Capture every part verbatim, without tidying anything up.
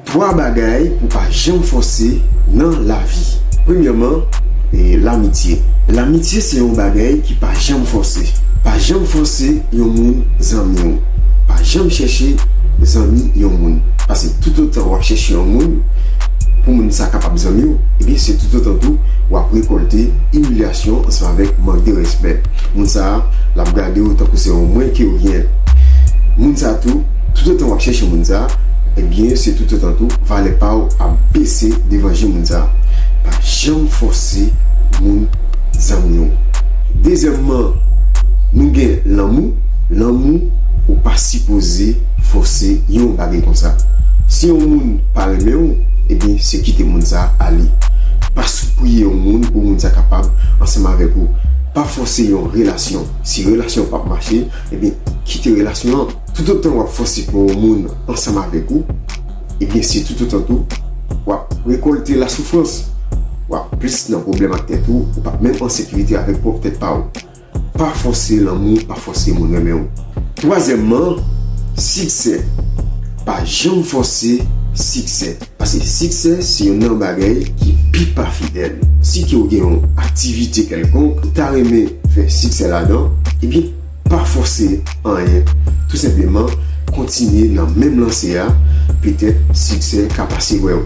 Twa bagay pou pa janm fòse nan lavi. Premyèman, e, lamitye. Lamitye se yon bagay ki pa janm fòse. Pa janm fòse yon moun zanmi w. Pa janm chèche zanmi yon moun. Paske toutotan w ap chèche yon moun, pou moun sa kapab zanmi w, ebyen se toutotan tou w ap rekòlte imilyasyon ansanm avèk mank de respè. Moun sa a, l ap gade w tankou se yon mwen ke w gen. Moun sa a tou, toutotan w ap chèche moun sa a, ebyen se toutotan tou valè pa w ap bese devan je moun sa a. Pa janm fòse moun zanmi w. Dezyèmman, nou gen lanmou. Lanmou, ou pa sipoze fòse yon bagay konsa. Si yon moun pa renmen w, ebyen se kite moun sa a ale. Pa sipriye yon moun pou moun sa kapab ansanm avèk ou. Pa fòse yon relasyon. Si relasyon p ap mache, ebyen kite relasyon an. Toutotan w ap fòse pou yon moun ansanm avèk ou, ebyen se toutotan tou w ap rekòlte lasoufrans. W ap plis nan pwoblèm ak tèt ou, ou p ap menm an sekirite avèk pwòp tèt pa w. Pa fòse lanmou, pa fòse moun renmen w. Twazyèmman, siksè. Pa janm fòse siksè. Paske siksè se youn nan bagay ki pi pa fidèl. Si ke w gen yon aktivite kèlkonk, ou ta renmen fè siksè ladan, ebyen pa fòse anyen. Tou senpleman, kontinye nan menm lanse a, petèt siksè ka pase wè w.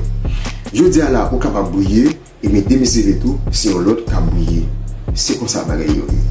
Jodi a la, ou kapab briye, ebyen demen se vre tou, se yon lòt k ap briye. Se konsa bagay yo ye.